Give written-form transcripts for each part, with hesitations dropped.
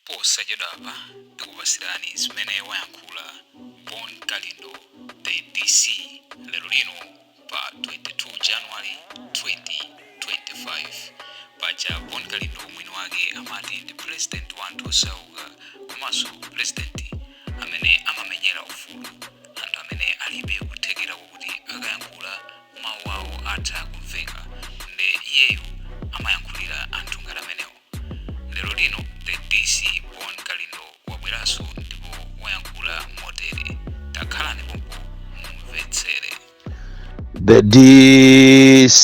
Posachedwapa tikupasirani zimene wayankhula Bon Kalindo, the DC, lero lino pa 22 January 2025. Paja Bon Kalindo mwini wake amati ndi president wa anthu osauka komanso president amene amamenyera ufulu anthu amene alibe kuthekera kokuti akayankhula mawu awo atha kumveka, nde iyeyo amayankhulira anthu ngati amenewo. Lero lino the DC Bon Kalindo wabweranso ndipo wayankhula motere. Takhalani pompo mumvetsere. The DC,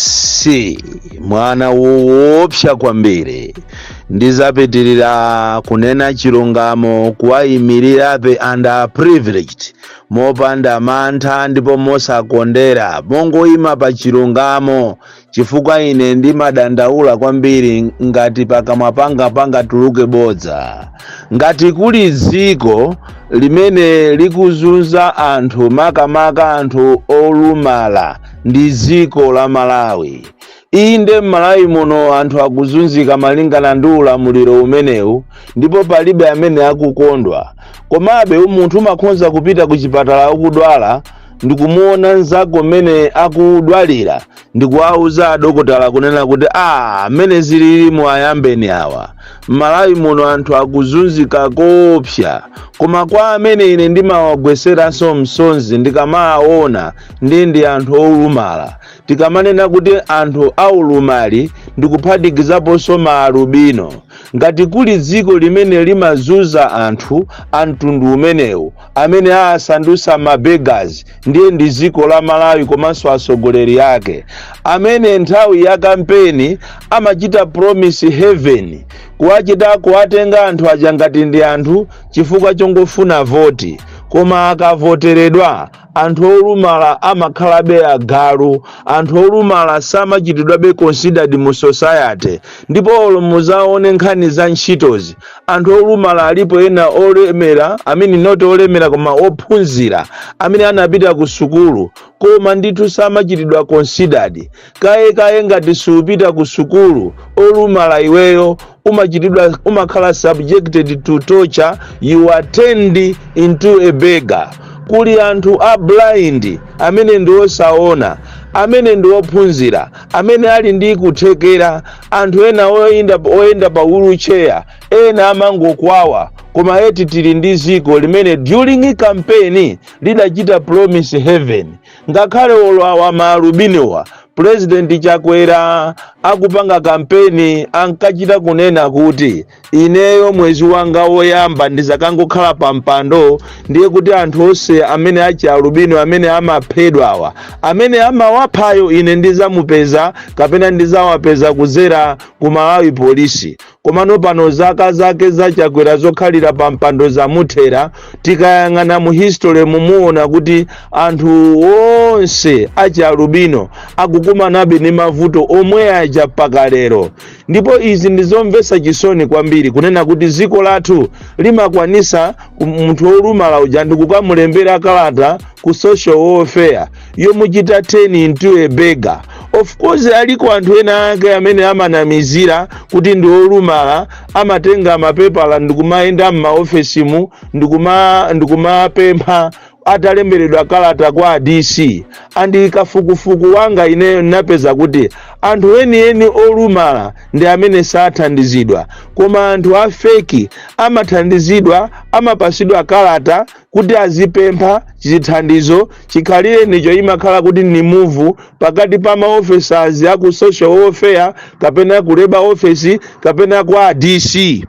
mwana woopsa kwambiri. Ndizapitirira kunena chilungamo, kuwayimirirabe underprivileged mopanda mantha ndipo mosakondera, mongoyima pa chilungamo, chifukwa ine ndimadandaula kwambiri ngati pakamwa panga pangatuluke bodza. Ngati kuli dziko limene likuzunza anthu, makamaka anthu olumala, ndi dziko la Malawi. Inde, m'Malawi muno anthu akuzunzika malingana ndi ulamuliro umenewu, ndipo palibe amene akukondwa. Komabe munthu umakhonza kupita ku chipatala ukudwala, ndikumuona mnzako mmene akudwalira, ndikuwauza adokotala kunena kuti, "A, mmene zilili, ayambeni awa." M'Malawi muno anthu akuzunzika koopsa, koma kwa amene ine ndimawagweseranso msonzi ndikamawaona ndi anthu olumala. Tikamanena kuti anthu aulumali, ndikuphatikizaponso maalubino. Ngati kuli dziko limene limazunza anthu a mtundu umenewu, amene aasandutsa mabeggars, ndiye ndi dziko la Malawi, komanso atsogoleri ake amene nthawi ya kampeni amachita promise heaven, kuwachita kuwatenga anthu aja ngati ndi anthu chifukwa chongofuna voti. Koma akavoteredwa, anthu olumala amakhalabe agalu. Anthu olumala samachitidwabe considered mu society. Ndipo olo muzaone nkhani za ntchitozi, anthu olumala alipo ena olemera, amene not olemera koma ophunzira, amene anapita ku sukulu, koma ndithu samachitidwa considered. Kaye kaye ngati supita ku sukulu olumala iweyo, umachitidwa, umakhala subjected to torture. You are turned into a beggar. Kuli anthu a blind amene ndi osaona, amene ndi ophunzira, amene ali ndi kuthekera, anthu ena oyenda pa wheelchair, ena amangokwawa. Koma eti tili ndi ziko limene during campaign lidachita promise heaven. Ngakhale olo awa maalubinowa, President Chakwera akupanga kampeni ankachita kunena kuti, "Ineyo mwezi wanga woyamba ndizakangokhala pa mpando, ndiye kuti anthu onse amene achi alubino amene amaphedwawa, amene amawaphayo, ine ndizamupeza kapena ndizawapeza kudzera ku Malawi Polisi." Komano pano zaka zake zaChakwera zokhalira pa mpando zamuthera. Tikayang'ana mu history, mumuona kuti anthu onse achi alubino akukumanabe ndi mavuto omwe aja mpaka lero. Ndipo izi ndizomvetsa chisoni kwambiri, kunena kuti dziko lathu limakwanisa munthu wolumala uja ndikukamulembera kalata ku social welfare yomuchita turn into a beggar. Of course aliko anthu ena ake amene amanamizira kuti ndi olumala, amatenga mapepala ndikumayenda m'maofesimu ndikumapempha atalemberedwa kalata kwa DC. And kafukufuku wanga ineyo ndinapeza kuti anthu enieni olumala ndi amene sathandizidwa, koma anthu a fake amathandizidwa, amapasidwa kalata kuti azipempha chithandizo. Chikhalire nicho imakhala kuti ni move pakati pa maofficers aku social welfare kapena ku labor office kapena kwa DC.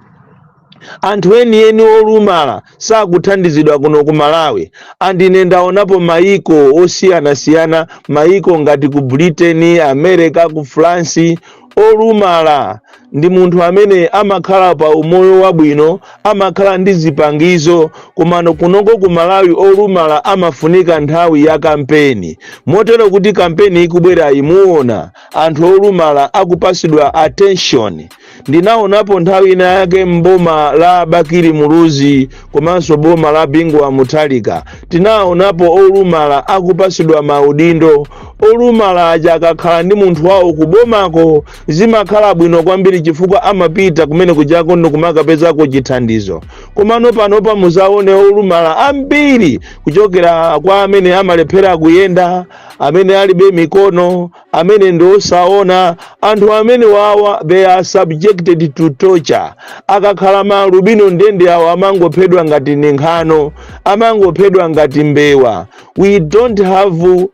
Anthu enieni olumala sakuthandizidwa kuno ku Malawi. And ine ndaonapo maiko osiyanasiyana, maiko ngati ku Britain, America, ku France, olumala ndi munthu amene amakhala pa umoyo wabwino, amakhala ndi zipangizo. Komano kunoko ku Malawi olumala amafunika nthawi ya kampeni, motero kuti kampeni ikubwera imuona anthu olumala akupasidwa attention. Ndinaonapo nthawi ina yake mboma la Bakili Muluzi komanso boma la Bingu wa Mutharika, tinaonapo olumala akupasidwa maudindo. Olumala aja akakhala ndi munthu wawo kubomako, zimakhala bwino kwambiri, chifukwa amapita kumene kujako ndikumakapezako chithandizo. Komano panopa muzaone olumala ambiri, kuchokera kwa amene amalephera kuyenda, amene alibe mikono, amene ndi osaona, anthu amene wawa, they are subjected to torture. Akakhala maalubino, ndende awo amangophedwa ngati ninkhano, amangophedwa ngati mbewa. We don't have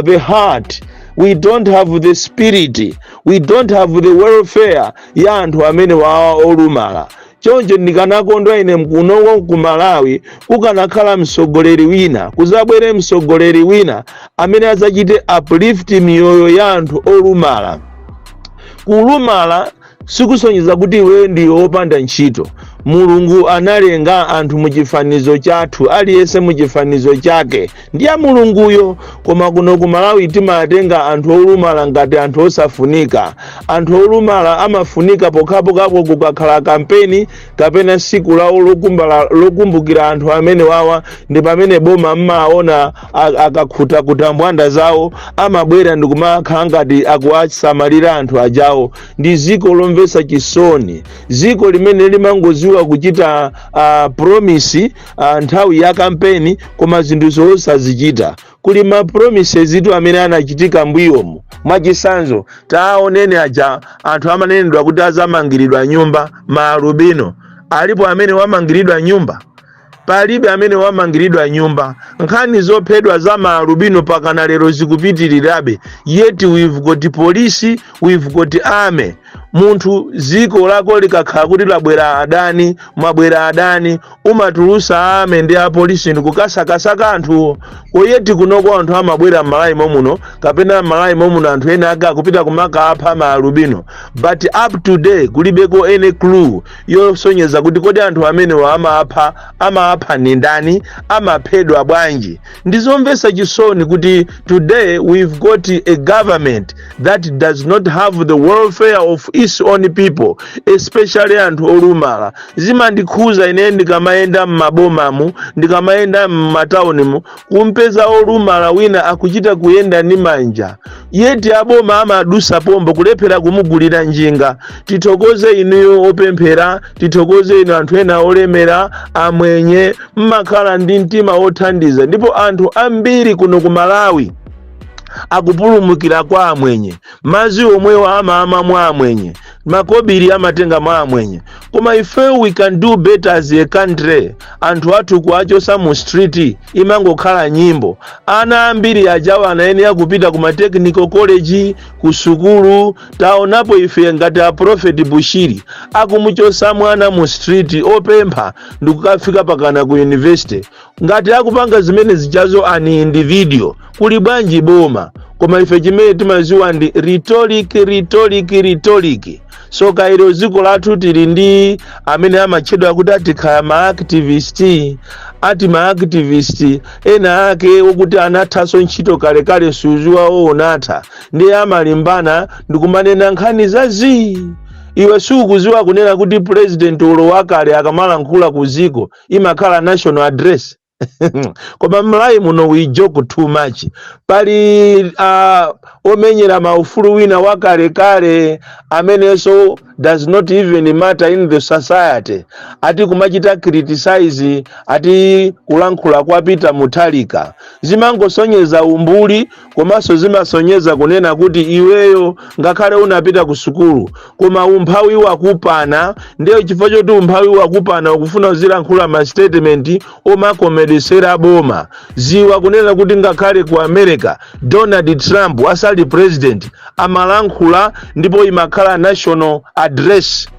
the heart, we don't have the spirit, we don't have the welfare ya anthu amene wawa olumala. Choncho ndikanakondwa ine kunoko ku Malawi kukanakhala mtsogoleri wina, kuzabwere mtsogoleri wina amene adzachite uplift miyoyo ya anthu olumala. Kulumala sikusonyeza kuti iweyo ndiwe wopanda ntchito. Mulungu analenga anthu muchifanizo chathu, aliyense muchifanizo chake ndiye Mulunguyo. Koma kuno ku Malawi timatenga anthu olumala ngati anthu osafunika. Anthu olumala amafunika pokhapokhapo kukakhala kampeni kapena siku lawo lokumbukira anthu amene wawa, ndi pamene boma mmaona akakhuta kutambwanda zawo, amabwera ndikumakhala ngati akuwasamalira anthu ajawo. Ndi ziko lomvetsa chisoni, ziko limene limangoziwa kuchita promise nthawi ya kampeni, koma zinthu zosazichita. Kuli ma promises itu amene anachitika mbuyomu. Mwachisanzo, taoneni aja anthu amanenedwa kuti azamangiridwa nyumba, maalubino. Alipo amene wamangiridwa nyumba? Palibe amene wamangiridwa nyumba. Nkhani zophedwa za maalubino pakana lero zikupitirirabe, yet we've got police, we've got army. Munthu ziko lako likakhala kuti labwera adani, mwabwera adani, umatulusa army ndi apolisi ndikukasakasaka anthuwo. Ko yet kunoko anthu amabwera m'Malawi momuno, kapena m'Malawi momuno anthu ena ake akupita kumakapha maalubino, but up to day kulibeko any clue yosonyeza kuti kodi anthu amenewa amapha ni ndani, amaphedwa bwanji? Ndizomvetsa chisoni kuti today we've got a government that does not have the welfare of its own people, especially anthu olumala. Zimandikhuza ine ndikamayenda m'mabomamu, ndikamayenda m'mataunimu, kumpeza olumala wina akuchita kuyenda ndi manja, yet aboma amadusa pombo kulephera kumugulira njinga. Tithokoze inuyo opemphera, tithokoze inu anthu ena olemera, amwenye, mmakhala ndi mtima wothandiza. Ndipo anthu ambiri kuno ku Malawi akupulumukira kwa amwenye. Madzi omwewo amamwa mwa amwenye, makobiri amatenga mwa amwenye. Koma ife we can do better as a country. Anthu athu kuachosa mu street imangokhala nyimbo. Ana ambiri ajawo anayenera kupita kuma technical college, ku sukulu. Taonapo ife ngati a Prophet Bushiri akumuchosa mwana mu street opempha ndikukafika pakana ku university. Ngati akupanga zimene zichazo ani individual, kuli bwanji boma? Koma ife chimene timaziwa ndi rhetoric, rhetoric, rhetoric. So kairo dziko lathu tili ndi amene amatchedwa kuti atikhala ma activist, ati ma activist ena ake okuti anathanso ntchito kalekale, suzi wawo unatha, ndiye amalimbana ndikumanena nkhani za zii. Iwe sukuziwa kunena kuti president ulo wakale akamalankhula ku ziko imakhala national address? Koma m'Malawi muno we joke too much. Pali omenyera maufulu wina wakalekale amenenso does not even matter in the society, ati kumachita criticize, ati kulankhula kwa Peter Mutharika. Zimangosonyeza umbuli, komanso zimasonyeza kunena kuti iweyo ngakhale unapita ku sukulu, koma umphawi wakupana. Ndiyo chifukwa choti umphawi wakupana, ukufuna uzilankhula ma statement omakomedesera boma. Ziwa kunena kuti ngakhale ku America, Donald Trump asali president amalankhula ndipo imakhala national address,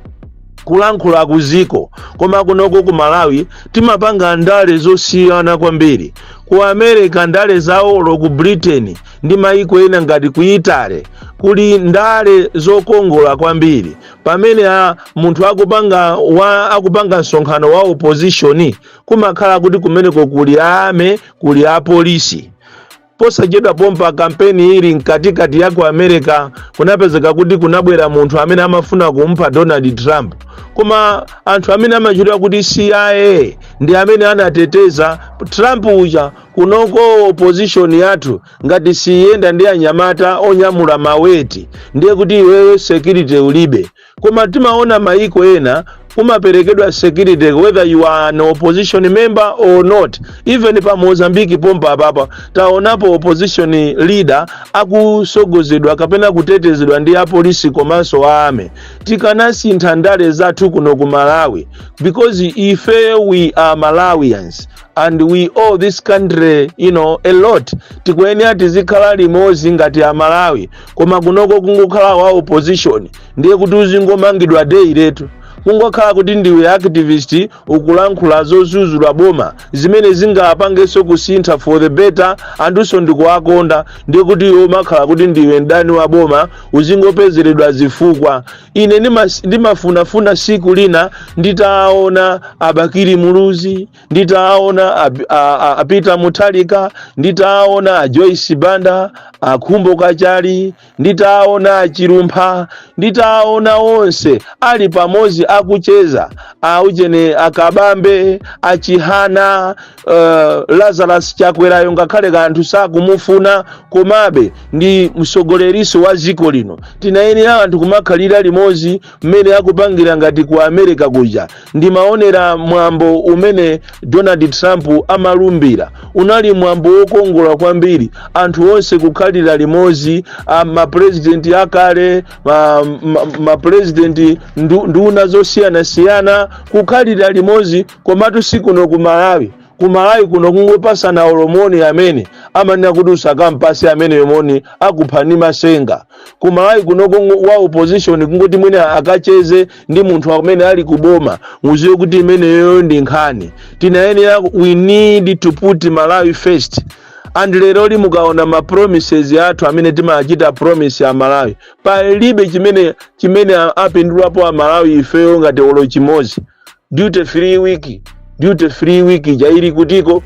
kulankhula kuziko. Koma kunoko ku Malawi timapanga ndale zosiyana kwambiri. Ku America ndale zawolo, ku Britain ndi maiko ena ngati ku Italy, kuli ndale zokongola kwambiri. Pamene munthu akupanga msonkhano wa opposition, kumakhala kuti kumeneko kuli army, kuli apolisi. Posachedwa pompa, kampeni ili mkatikati ya ku America, kunapezeka kuti kunabwera munthu amene amafuna kumpha Donald Trump, koma anthu amene amachitira kuti CIA ndi amene anateteza Trump uja. Kunoko opposition yathu ngati siyenda ndi anyamata onyamula maweti, ndiye kuti iweyo security ulibe. Koma timaona maiko ena kumaperekedwa security whether you are an opposition member or not. Even pa Mozambique pompa apapa taonapo opposition leader akusogozedwa kapena kutetezedwa ndi apolisi komanso army. Tikanasintha ndale zathu kuno ku Malawi, because ife we are Malawians and we owe this country a lot. Tikuyenera tizikhala limodzi ngati Amalawi. Koma kunoko kungokhala wa opposition, ndiye kuti uzingomangidwa day letu. Kungokhala kuti ndiwe activist, ukulankhula zozuzula boma zimene zingapangenso kusintha for the better, anthunso ndikuwakonda, ndiye kuti iwe umakhala kuti ndiwe mdani wa boma, uzingopezeredwa zifukwa. Ine ndimafunafuna siku lina nditaona a Bakili Muluzi, nditaona a Peter Mutharika, nditaona a Joyce Banda, a Khumbo Kachali, nditaona a Chilumpha, nditaona onse ali pamodzi akucheza, auchene akabambe, achihana, Lazarus Chakwerayo, ngakhale kanthu sakumufuna, komabe ndi msogoleriso wa dziko lino. Tinayenera anthu kumakhalira limodzi mmene akupangira ngati ku America kuja. Ndimaonera mwambo umene Donald Trump amalumbira, unali mwambo wokongola kwambiri, anthu onse kukhalira limodzi, mapurezidenti akale, mapurezidenti, nduna zosiyanasiyana kukhalira limodzi. Komatu sikuno ku Malawi. Ku Malawi kuno kungopasana olo moni, amene amanena kuti usakampase amene moni, akupha ndi masenga. Ku Malawi kuno wa opposition kungoti mwina akacheze ndi munthu amene ali kuboma, muziwe kuti imeneyo ndi nkhani. Tinayenera, we need to put Malawi first. And lero mukaona ma promises athu amene timachita promise a Malawi, palibe chimene apindulapo a Malawi ifeyo ngati olo chimodzi. Duty free week, duty free week ija ili kutiko?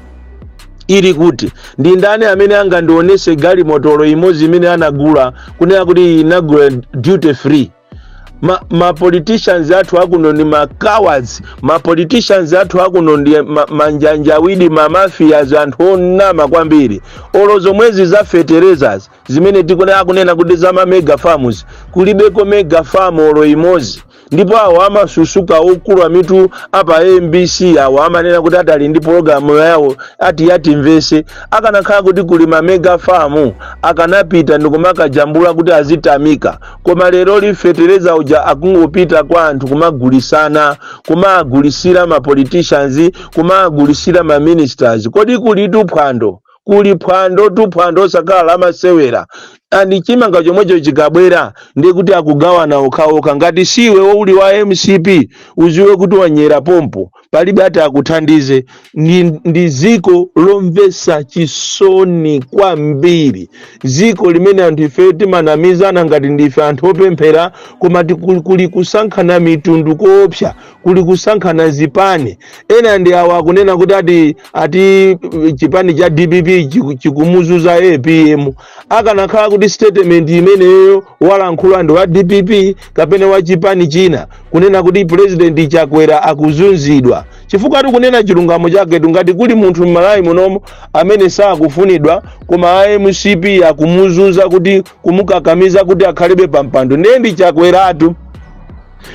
Ili kuti? Ndi ndani amene angandionese galimotolo imodzi imene anagula kunena kuti inagula duty free? Ma politicians athu akuno ndi ma cowards. Ma politicians athu akuno ndi manjanjawidi, ma mafias, anthu onama kwambiri. Olo zomwezi za fertilizers zimene tikuna akunena kuti za ma mega farms, kulibeko mega farm olo imodzi. Ndipo awo amasusuka okulu amitu apa MBC, awo amanena kuti atali ndi pologalamu yawo ati yatimvese. Akanakhala kuti kuli ma mega farm, akanapita ndikumakajambula kuti azitamika. Koma lero lifetereza uja akungopita kwa anthu kumagulisana, kumagulisira ma politicians, kumagulisira ma ministers. Kodi kulitu phwando? Kuli phwando tu, phwando osakhala lamasewera. And chimanga chomwecho chikabwera, ndiye kuti akugawana okhaokha. Ngati siwe uli wa MCP, uziwe kuti wanyera pompo, palibe ati akuthandize. Ndi ziko lomvetsa chisoni kwambiri, ziko limene anthu ife timanamizana ngati ndife anthu opemphera, koma kuli kusankhana mitundu koopsa, kuli kusankhana zipani. Ena ndi awo akunena kuti ati chipani cha DPP chikumuzuza APM. Akanakhala kuti statement imeneyo walankhula ndi wa DPP kapena wa chipani china, kunena kuti President Chakwera akuzunzidwa, chifukwa tikunena chilungamo chake, ngati kuli munthu m'Malawi munomo amene sakufunidwa koma a MCP akumuzunza kuti kumukakamiza kuti akhalebe pampando, ndiye ndi Chakweratu.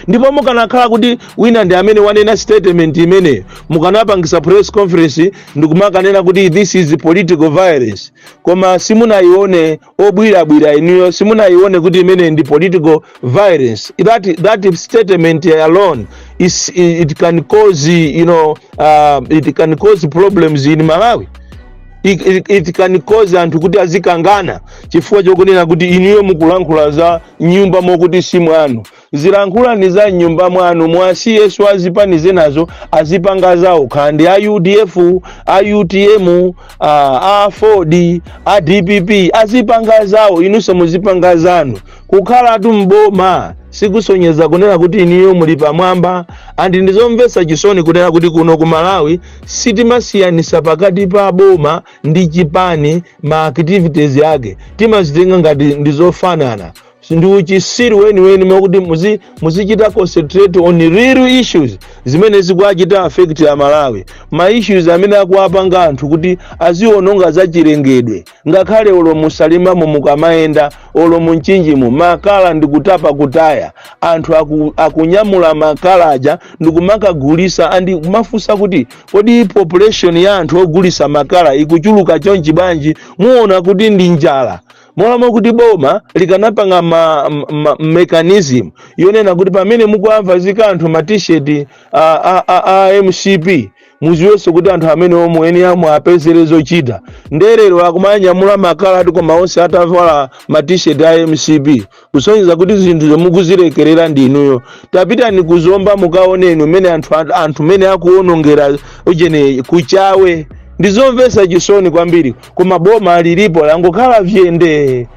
Ndipo mukanakhala kuti wina ndi amene wanena statement imeneyo, mukanapangisa press conference ndikumakanena kuti this is political violence. Koma simunayione, obwirabwira inuyo, simunayione kuti imene ndi political violence. That statement alone is, it can cause problems in Malawi. It can cause anthu kuti azikangana chifukwa chokunena kuti inuyo mukulankhula za nyumba mokuti si mwanu. Zilankhulani za mnyumba mwanu, mwasiyesu azipani zinazo azipanga zawo, kandi a UDF, a UTM, a Ford, a DPP, azipanga zawo, inunso muzipanga zanu. Kukhalatu mboma sikusonyeza kunena kuti iniyo muli pamwamba. And ndizomvetsa chisoni kunena kuti kuno ku Malawi sitimasiyanisa pakati pa boma ndi chipani. Ma activities yake timazitenga ngati ndizofanana. Ndi uchisiru weniweni mwakuti muzichita concentrate on real issues zimene zikuachita affect a Malawi, ma issues amene akuapanga anthu kuti aziononga zachilengedwe. Ngakhale olo musalimamo, mukamayenda olo munchinjimu, makala ndikutapa kutaya, anthu akunyamula makala aja ndikumakagulisa. And kumafunsa kuti kodi population ya anthu ogulisa makala ikuchuluka chonchi bwanji? Muona kuti ndi njala. Molamo kuti boma likanapanga ma mechanism yonena kuti pamene mukuamva zikanthu ma T-shirt a MCP, muziwenso kuti anthu amene omwe eni amwe apezere zochita. Nderero akumanyamula makala ati, koma onse atavala ma T-shirt a MCP, kusonyeza kuti zinthu zomukuzilekerera ndi inuyo. Tapitani kuzomba, mukaoneni mmene anthu mene akuwonongera ujene kuchawe. Ndizomvetsa chisoni kwambiri, koma boma lilipo langokhala vyende.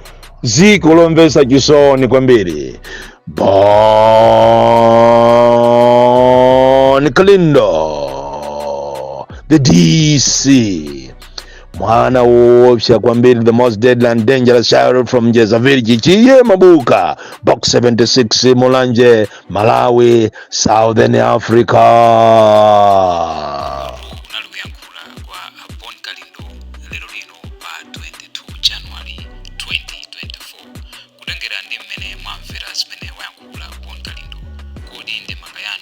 Ziko lomvetsa chisoni kwambiri. Bon Kalindo, the DC, mwana woopsa kwambiri, the most deadly and dangerous child from Jeza Village, Chiye Mabuka, Box 76, Mulanje, Malawi, Southern Africa. Kunali kuyankhula kwa Bon Kalindo lero lino pa 22 January 2024. Kutengera ndi mmene mwamvera zimene wayankhula Bon Kalindo, kodi ndemanga yanu